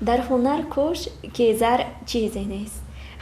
Дар ҳунар кӯш, ки зар чизе нест,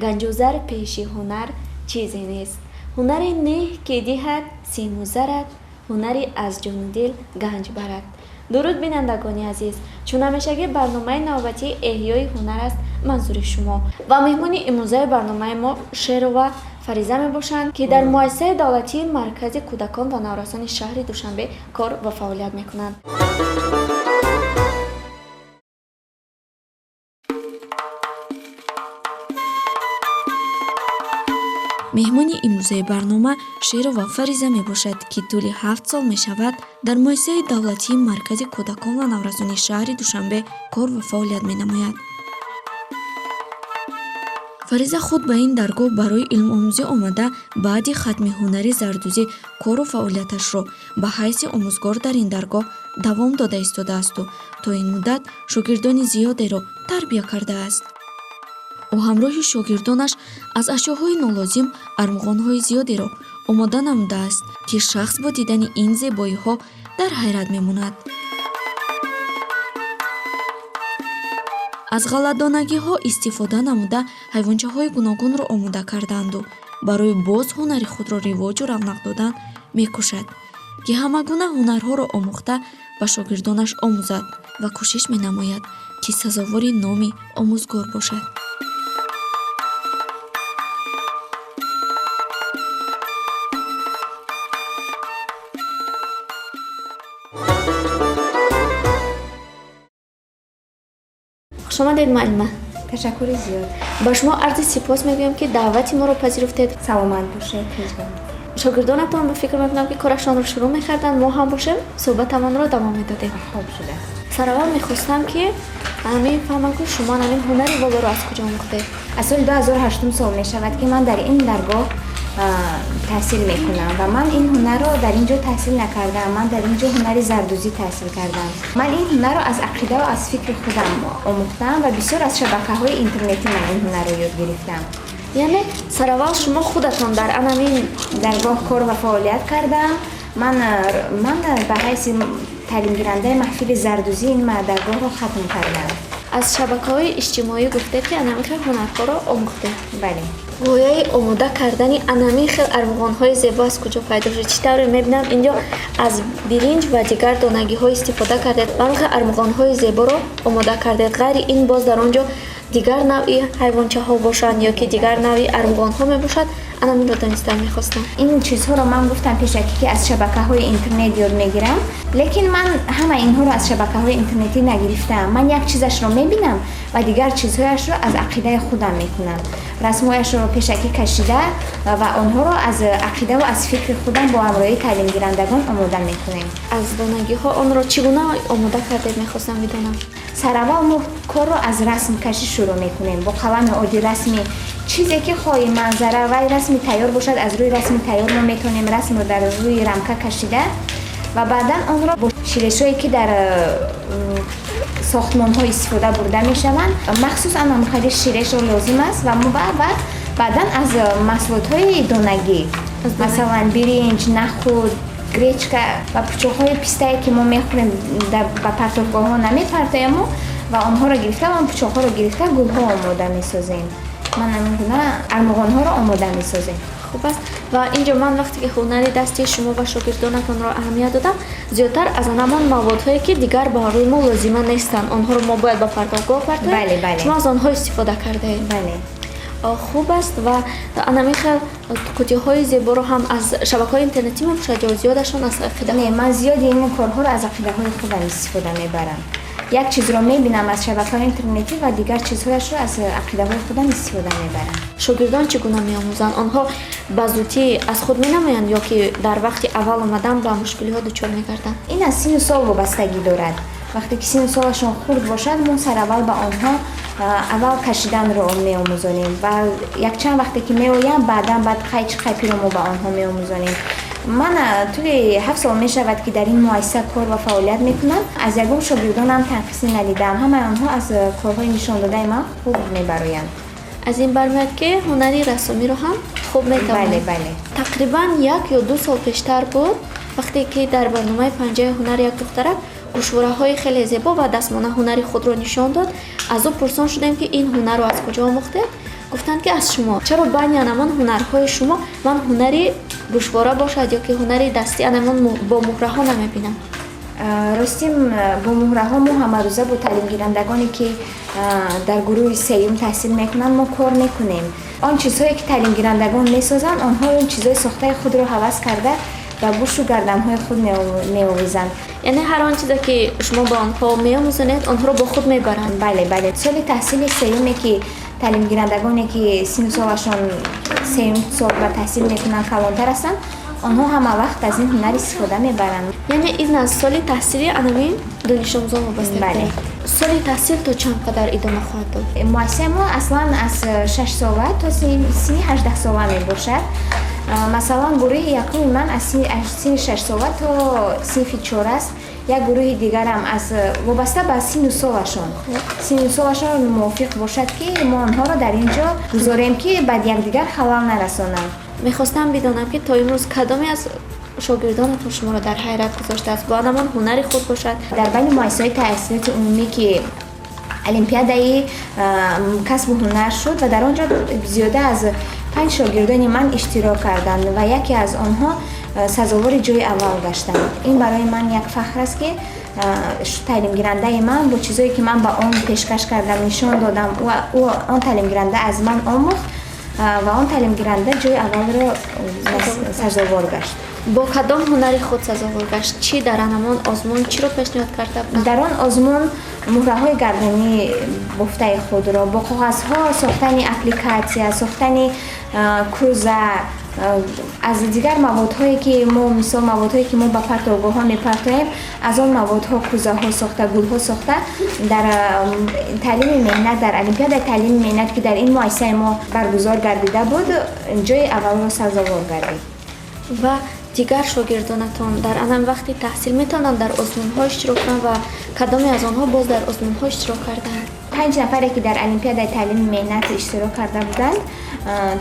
ганҷу зар пеши ҳунар чизе нест. Ҳунаре неҳ, ки диҳад симу зарат, ҳунари аз ҷону дил ганҷ барад. Дуруд, бинандагони азиз! Чун ҳамешагӣ барномаи навбатии Эҳёи ҳунар аст манзури шумо ва меҳмони имрӯзаи барномаи мо Шерова Фариза мебошанд, ки дар муассисаи давлатии Маркази кӯдакон ва наврасони шаҳри Душанбе кор ва фаъолият мекунанд. Меҳмони имрӯзаи барнома Шерова Фариза мебошад, ки тӯли 7 сол мешавад дар муассисаи давлатии Маркази кӯдакон ва наврасони шаҳри Душанбе кор ва фаъолият менамояд. Фариза худ ба ин даргоҳ барои илмомӯзӣ омада, баъди хатми ҳунари зардӯзӣ кору фаъолияташро ба ҳайси омӯзгор дар ин даргоҳ давом дода истодаасту то ин муддат шогирдони зиёдеро тарбия кардааст. Ӯ ҳамроҳи шогирдонаш аз ашёҳои нолозим армуғонҳои зиёдеро омода намудааст, ки шахс бо дидани ин зебоиҳо дар ҳайрат мемонад. Аз ғалладонагиҳо истифода намуда, ҳайвончаҳои гуногунро омода кардаанду барои боз ҳунари худро ривоҷу равнақ додан мекӯшад, ки ҳама гуна ҳунарҳоро омӯхта, ба шогирдонаш омӯзад ва кӯшиш менамояд, ки сазовори номи омӯзгор бошад. Хушомадед, муаллима! Ташаккури зиёд. Ба шумо арзи сипос мегӯям, ки даъвати моро пазируфтед. Саломат бошед. Шогирдонатон, фикр мекунам, ки корашонро шурӯъ мекарданд, мо ҳам бошем, суҳбатамонро давом медодем. Хуб шудааст. Сараввал мехостам, ки ҳамин фаҳмам, ки шумо ҳамин ҳунари болоро аз куҷо омӯхтед? Аз соли 2008 сол мешавад, ки ман дар ин даргоҳ таҳсил мекунам ва ман ин ҳунарро дар ин ҷо таҳсил накардам. Ман дар ин ҷо ҳунари зардӯзӣ таҳсил кардам. Ман ин ҳунарро аз ақидаву аз фикри худам омӯхтам ва бисёр аз шабакаҳои интернетӣ ман ин ҳунарро ёд гирифтам. Яъне сараввал шумо худатон дар анамин даргоҳ кор ва фаъолият кардам. Ман ба ҳайси таълимгирандаи маҳфили зардӯзӣ ин даргоҳро хатм кардам. Аз шабакаҳои иҷтимоӣ гуфтед, ки анамин хел ҳунарҳоро омӯхтед. Бале. Ғояи омода кардани анамин хел армуғонҳои зебо аз куҷо пайдо шуд? Чӣ тавре мебинам, инҷо аз биринҷ ва дигар донагиҳо истифода кардед ва хел армуғонҳои зеборо омода кардед. Ғайри ин боз дар он ҷо дигар навъи ҳайвончаҳо бошанд ё ки дигар навъи армуғонҳо мебошад? Анаминро донистан мехостам. Ин чизҳоро ман гуфтам пешакӣ, ки аз шабакаҳои интернет ёд мегирам, лекин ман ҳама инҳоро аз шабакаҳои интернетӣ нагирифтаам. Ман як чизашро мебинам ва дигар чизҳояшро аз ақидаи худам мекунам. Расмҳояшро пешакӣ кашида ва онҳоро аз ақидаву аз фикри худам бо ҳамроҳии таълимгирандагон омода мекунем. Аз донагиҳо онро чӣ гуна омода кардед, мехостам бидонам. Сараввал мо корро аз расмкашӣ шурӯъ мекунем бо қалами оддӣ. Расми чизе ки хоҳӣ, манзара, вай расми тайёр бошад, аз рӯи расми тайёр мо метавонем расмро дар рӯи рамка кашида ва баъдан онро бо ширешҳое, ки дар сохтмонҳо истифода бурда мешаванд, махсусан ҳамхели ширешро лозим аст ва мо баъдан аз маҳсулотҳои донагӣ, масалан, биринҷ, нахӯд, гречка ва пучоқҳои пистае, ки мо мехӯрем, ба партовгоҳҳо намепартоему ва онҳоро гирифта ва пучоқҳоро гирифта гулҳо омода месозем. Ман ҳамин гуна армуғонҳоро омода месозем. Хуб аст. Ва инҷо ман вақте ки ҳунари дасти шумо ва шогирдонатонро аҳамият додам, зиёдтар аз анамон маводҳое, ки дигар барои мо лозима нестанд, онҳоро мо бояд ба партовгоҳ партоем, шумо аз онҳо истифода кардаед. Бале. Хуб аст. Ва анамин хел қутиҳои зеборо ҳам аз шабакаҳои интернетӣ мебошад ё зиёдашон аз ақида? Не, ман зиёди ин корҳоро аз ақидаҳои худам истифода мебарам. Як чизро мебинам аз шабакаҳои интернетӣ ва дигар чизҳояшро аз ақидаҳои худам истифода мебарам. Шогирдон чӣ гуна меомӯзанд? Онҳо ба зудӣ аз худ менамоянд ё ки дар вақти аввал омадан ба мушкилиҳо дучор мегарданд? Ин аз синну сол вобастагӣ дорад. Вақте ки синну солашон хурд бошад, мо сараввал ба онҳо аввал кашиданро меомӯзонем ва якчанд вақте ки меоянд, баъдан баъд қайчи қайпиро мо ба онҳо меомӯзонем. Ман тӯли 7 сол мешавад, ки дар ин муассиса кор ва фаъолият мекунам, аз ягон шогирдонам танқисӣ надидаам. Ҳамаи онҳо аз корҳои нишондодаи ман хуб мебароянд. Аз ин бармеояд, ки ҳунари рассомиро ҳам хуб метавонед. Бале. Тақрибан 1 ё 2 сол пештар буд. Вақте ки дар барномаи Панҷаи ҳунар як духтарак гӯшвораҳои хеле зебо ва дастмона ҳунари худро нишон дод, аз ӯ пурсон шудем, ки ин ҳунарро аз куҷо омӯхтед. Гуфтанд, ки аз шумо. Чаро байни анамон ҳунарҳои шумо ман ҳунари гӯшвора бошад ё ки ҳунари дастӣ анамон бо муҳраҳо намебинам? Ростим, бо муҳраҳо мо ҳамарӯза бо таълимгирандагоне, ки дар гурӯҳи сеюм таҳсил мекунанд, мо кор мекунем. Он чизҳое, ки таълимгирандагон месозанд, онҳо он чизҳои сохтаи худро ҳавас карда ба гӯшу гарданҳои худ меовезанд. Яъне ҳар он чизе, ки шумо ба онҳо меомӯзонед, онҳоро бо худ мебаранд? Бале, соли таҳсили сеюме, ки таълимгирандагоне, ки синну солашон сеюм сол ба таҳсил мекунанд, калонтар ҳастанд, онҳо ҳама вақт аз ин ҳунар истифода мебаранд. Яъне ин аз соли таҳсили анамин донишомӯзон вобаста? Бале. Соли таҳсил то чанд қадар идома хоҳад дод? Муассисаи мо аслан аз 6-сола то синни 18-сола мебошад. Масалан, гурӯҳи якуми ман аз синни 6-сола то синфи чор аст. Як гурӯҳи дигарам аз вобаста ба синну солашон, синну солашон мувофиқ бошад, ки мо онҳоро дар ин ҷо гузорем, ки ба якдигар халал нарасонанд. Мехостам бидонам, ки то имрӯз кадоме аз шогирдонатон шуморо дар ҳайрат гузоштааст, бо анамон ҳунари худ бошад? Дар байни муассисаҳои таҳсилоти умумӣ, ки олимпиадаи касбу ҳунар шуд ва дар он ҷо зиёда аз панҷ шогирдони ман иштирок карданд ва яке аз онҳо сазовори ҷои аввал гаштанд. Ин барои ман як фахр аст, ки таълимгирандаи ман бо чизое, ки ман ба он пешкаш кардам, нишон додам, он таълимгиранда аз ман омӯхт ва он таълимгиранда ҷои аввалро сазовор гашт. Бо кадом ҳунари худ сазовор гашт? Чӣ дар анамон озмун чиро пешниҳод карда буданд? Дар он озмун муҳраҳои гарданӣ бофтаи худро, бо коғазҳо сохтани аппликатсия, сохтани кӯза, аз дигар маводҳое, ки мо, мисол, маводҳое, ки мо ба партовгоҳҳо мепартоем, аз он маводҳо кӯзаҳо сохта, гулҳо сохта, дар таълими меҳнат, дар олимпиадаи таълими меҳнат, ки дар ин муассисаи мо баргузор гардида буд, ҷои аввалро сазовор гардид. Ва дигар шогирдонатон дар анам вақти таҳсил метавонанд дар озмунҳо иштирок кунанд ва кадоме аз онҳо боз дар озмунҳо иштирок карданд? Панҷ нафаре, ки дар олимпиадаи таълими меҳнат иштирок карда буданд,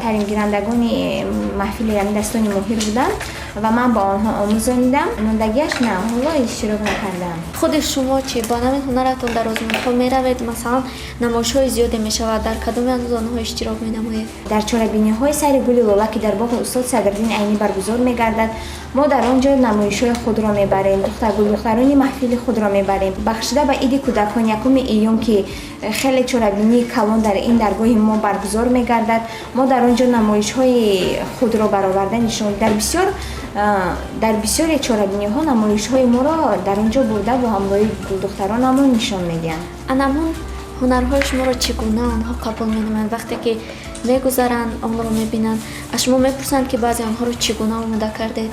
таълимгирандагони маҳфили дастони моҳир буданд ва ман ба онҳо омӯзонидам. Мондагиаш на, ҳоло иштирок накардам. Худи шумо чӣ, бо ҳамин ҳунаратон дар озмунҳо меравед? Масалан, намоишҳои зиёде мешавад, дар кадоме аз онҳо иштирок менамоед? Дар чорабиниҳои Сайри гули лола, ки дар боғи устод Садриддини Айнӣ баргузор мегардад, мо дар он ҷо намоишҳои худро мебарем, гулдухтарони маҳфили худро мебарем. Бахшида ба иди кӯдакон, 1 июн, ки хеле чорабинии калон дар ин даргоҳи мо баргузор мегардад, мо дар он ҷо намоишҳои худро бароварда нишон дар бисёре чорабиниҳо намоишҳои моро дар он ҷо бурда, бо ҳамроҳи гулдухтаронамон нишон медиҳанд. Анамон ҳунарҳои шуморо чӣ гуна онҳо қабул менамоянд? Вақте ки мегузаранд, онро мебинанд, аз шумо мепурсанд, ки баъзе онҳоро чӣ гуна омода кардед?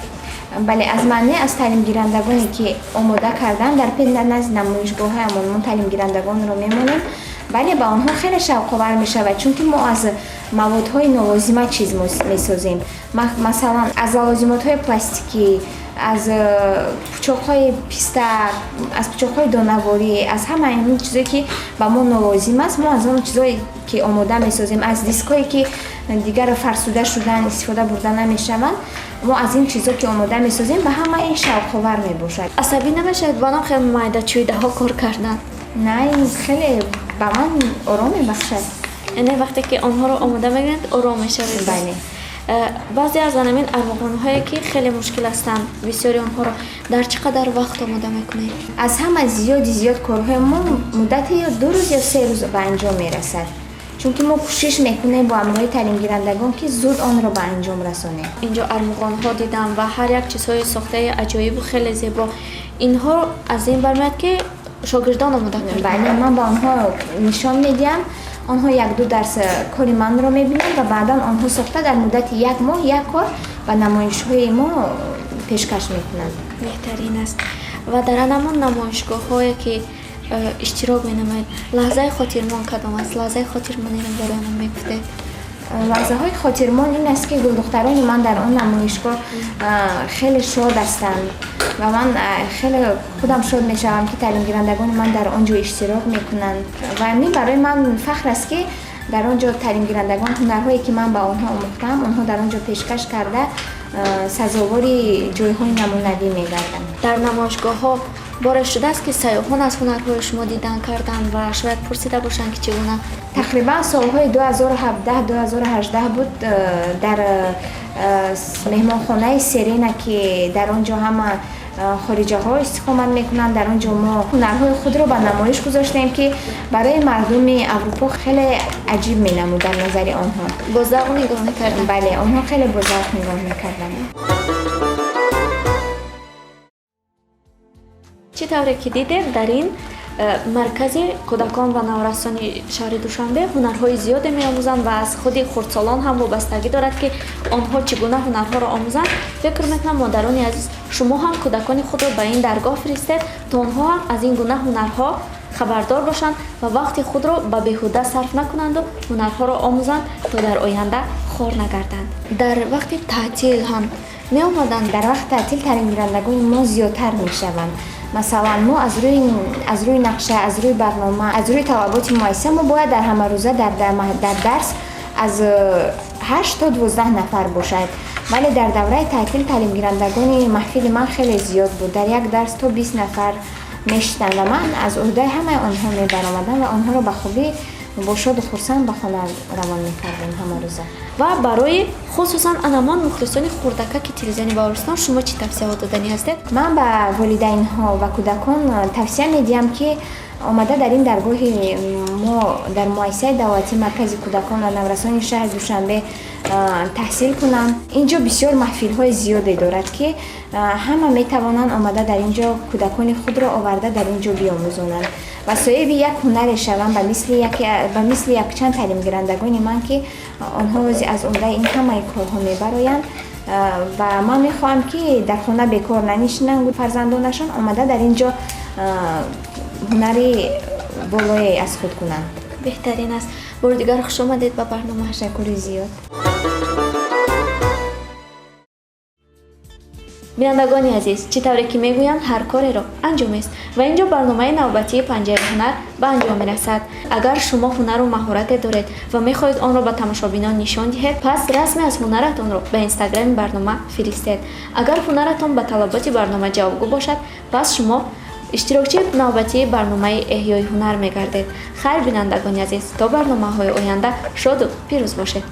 Бале, аз манне аз таълимгирандагоне, ки омода карданд, дар назди намоишгоҳҳоямон мо таълимгирандагонро мемонем. Бале, ба онҳо хеле шавқовар мешавад, чунки мо аз маводҳои нолозима чиз месозем. Масалан, аз лавозимотҳои пластикӣ, аз пучоқҳои писта, аз пучоқҳои донаворӣ, аз ҳамаи ин чизое, ки ба мо нолозим аст, мо аз он чизое, ки омода месозем, аз дискҳое, ки дигар фарсуда шудан, истифода бурда намешаванд, мо аз ин чизо, ки омода месозем, ба ҳамаи шавқовар мебошад. Асабӣ намешавед бо ном хеле майдачӯйдаҳо кор кардан? На, ин хеле ба ман ором мебахшад. Яъне вақте ки онҳоро омода мегиред, ором мешавед? Бале. Баъзе аз анамин армуғонҳое, ки хеле мушкил ҳастанд, бисёри онҳоро дар чӣ қадар вақт омода мекунед? Аз ҳама зиёди зиёд корҳои мо муддати ё 2 рӯз ё 3 рӯз ба анҷом мерасад, чунки мо кӯшиш мекунем бо ҳамроҳи таълимгирандагон, ки зуд онро ба анҷом расонем. Инҷо армуғонҳо дидам ва ҳар як чизҳои сохтаи аҷоибу хеле зебо. Инҳо аз ин бармеояд, ки шогирдон омода карданд? Бале, ман ба онҳо нишон медиҳам, онҳо як-ду дарс кори манро мебинанд ва баъдан онҳо сохта, дар муддати як моҳ як кор ба намоишҳои мо пешкаш мекунанд. Беҳтарин аст. Ва дар анамон намоишгоҳҳое, ки иштирок менамоед, лаҳзаи хотирмон кадом аст? Лаҳзаи хотирмонеро барои ман мегуфтед. Лаҳзаҳои хотирмон ин аст, ки гулдухтарони ман дар он намоишгоҳ хеле шод ҳастанд ва ман хеле худам шод мешавам, ки таълимгирандагони ман дар он ҷо иштирок мекунанд, ва ин барои ман фахр аст, ки дар он ҷо таълимгирандагон ҳунарҳое, ки ман ба онҳо омӯхтаам, онҳо дар он ҷо пешкаш карда. сазовори ҷойҳои намунавӣ мегарданд. Дар намоишгоҳҳо боре шудааст, ки сайёҳон аз ҳунарҳои шумо дидан карданд ва шояд пурсида бошанд, ки чӣ гуна? Тақрибан солҳои 2017, 2018 буд, дар меҳмонхонаи Серена, ки дар он ҷо ҳама хориҷаҳо истиқомат мекунанд, дар он ҷо мо ҳунарҳои худро ба намоиш гузоштем, ки барои мардуми Аврупо хеле аҷиб менамуд дар назари онҳо. Бо завқ нигоҳ мекарданд? Бале, онҳо хеле бо завқ нигоҳ мекарданд. Чӣ тавре ки дидем, дар ин маркази кӯдакон ва наврасони шаҳри Душанбе ҳунарҳои зиёде меомӯзанд ва аз худи хурдсолон ҳам вобастагӣ дорад, ки онҳо чӣ гуна ҳунарҳоро омӯзанд. Фикр мекунам, модарони азиз, шумо ҳам кӯдакони худро ба ин даргоҳ фиристед, то онҳо ҳам аз ин гуна ҳунарҳо хабардор бошанд ва вақти худро ба беҳуда сарф накунанду ҳунарҳоро омӯзанд, то дар оянда хор нагарданд. Дар вақти таътил ҳам меомаданд? Дар вақти таътил таълимгирандагони мо зиёдтар мешаванд. Масалан, мо аз рӯи нақша, аз рӯи барнома, аз рӯи талаботи муассиса мо бояд дар ҳамарӯза дар дарс аз 8 то 12 нафар бошад, вале дар давраи таътил таълимгирандагони маҳфили ман хеле зиёд буд. Дар як дарс то 20 нафар мешитанд ва ман аз уҳдаи ҳамаи онҳо мебаромадам ва онҳоро ба хубӣ бо шоду хурсанд ба хона равон мекардем ҳамарӯза. Ва барои хусусан анамон мухлисони хурдакаки телевизиони Баҳористон шумо чӣ тавсияҳо доданӣ ҳастед? Ман ба волидайнҳо ва кӯдакон тавсия медиҳам, ки омада дар ин даргоҳи мо, дар муассисаи давлатии маркази кӯдакон ва наврасони шаҳри Душанбе таҳсил кунанд. Ин ҷо бисёр маҳфилҳои зиёде дорад, ки ҳама метавонанд омада дар ин ҷо кӯдакони худро оварда дар ин ҷо биомӯзонанд ва соҳиби як ҳунаре шаванд, ба мисли якчанд таълимгирандагони ман, ки онҳо аз уҳдаи ин ҳамаи корҳо мебароянд. Ва ман мехоҳам, ки дар хона бекор нанишинанд фарзандонашон, омада дар ин ҷо ҳунари болое аз худ кунанд. Беҳтарин аст. Бори дигар хуш омадед ба барнома. Ташаккури зиёд. Бинандагони азиз, чӣ тавре ки мегӯянд, ҳар кореро анҷомест ва ин ҷо барномаи навбатии Панҷаи ҳунар ба анҷом мерасад. Агар шумо ҳунару маҳорате доред ва мехоҳед онро ба тамошобинон нишон диҳед, пас расме аз ҳунаратонро ба инстаграми барнома фиристед. Агар ҳунаратон ба талаботи барнома ҷавобгӯ бошад, пас шумо иштирокчии навбатии барномаи Эҳёи ҳунар мегардед. Хайр, бинандагони азиз, то барномаҳои оянда шоду пирӯз бошед.